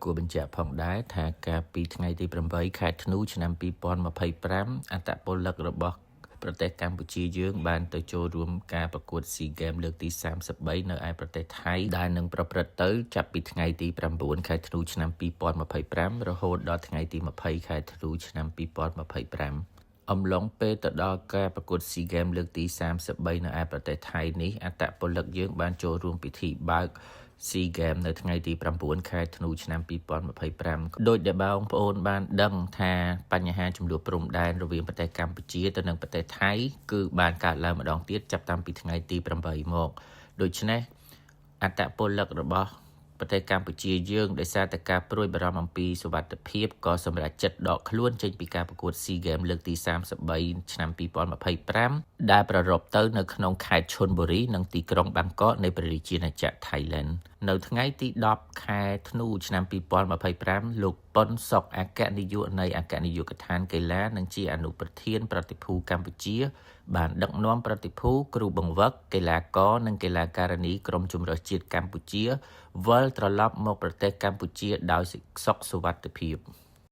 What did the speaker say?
គួរបញ្ជាក់ផងដែរថាកាលពីថ្ងៃទី8ខែធ្នូឆ្នាំ2025អត្តពលិករបស់ប្រទេសកម្ពុជាយើងបានទៅចូលរួមការប្រកួត SEA Games លើកទី33នៅឯប្រទេសថៃដែលនឹងប្រព្រឹត្តទៅចាប់ពីថ្ងៃទី9ខែធ្នូឆ្នាំ2025រហូតដល់ថ្ងៃទី20ខែធ្នូឆ្នាំ2025អំឡុងពេលទៅដល់ការប្រកួត SEA Games លើកទី33នៅឯប្រទេសថៃនេះអត្តពលិកយើងបានចូលរួមពិធីបើក SEA Games នៅថ្ងៃទី9ខែធ្នូឆ្នាំ2025ដោយដែលបងប្អូនបានដឹងថាបញ្ហាជម្លោះព្រំដែនរវាងប្រទេសកម្ពុជាទៅនិងប្រទេសថៃគឺបានកើតឡើងម្ដងទៀតចាប់តាំងពីថ្ងៃទី8មកដូច្នេះអត្តពលិករបស់ប្រទេសកម្ពុជាយើងដោយសារតែការព្រួយបារម្ភអំពីសុវត្ថិភាពក៏សម្រេចចិត្តដកខ្លួនចេញពីការប្រកួត SEA Games លើកទី33ឆ្នាំ2025ដែលប្រារព្ធទៅនៅក្នុងខេត្តឈុនបុរីនិងទីក្រុងបាងកកនៃព្រះរាជាណាចក្រថៃឡែននៅថ្ងៃទី10ខែធ្នូឆ្នាំ2025លោកប៉ុនសុកអគ្គនាយកនៃអគ្គនាយកដ្ឋានកីឡានិងជាអនុប្រធានប្រតិភូកម្ពុជា បានដឹកនាំប្រតិភូគ្រូបង្វឹកកីឡាករនិងកីឡាការិនីក្រុមជម្រើសជាតិកម្ពុជាវិលត្រឡប់មកប្រទេសកម្ពុជាដោយសុខសុវត្ថិភាព។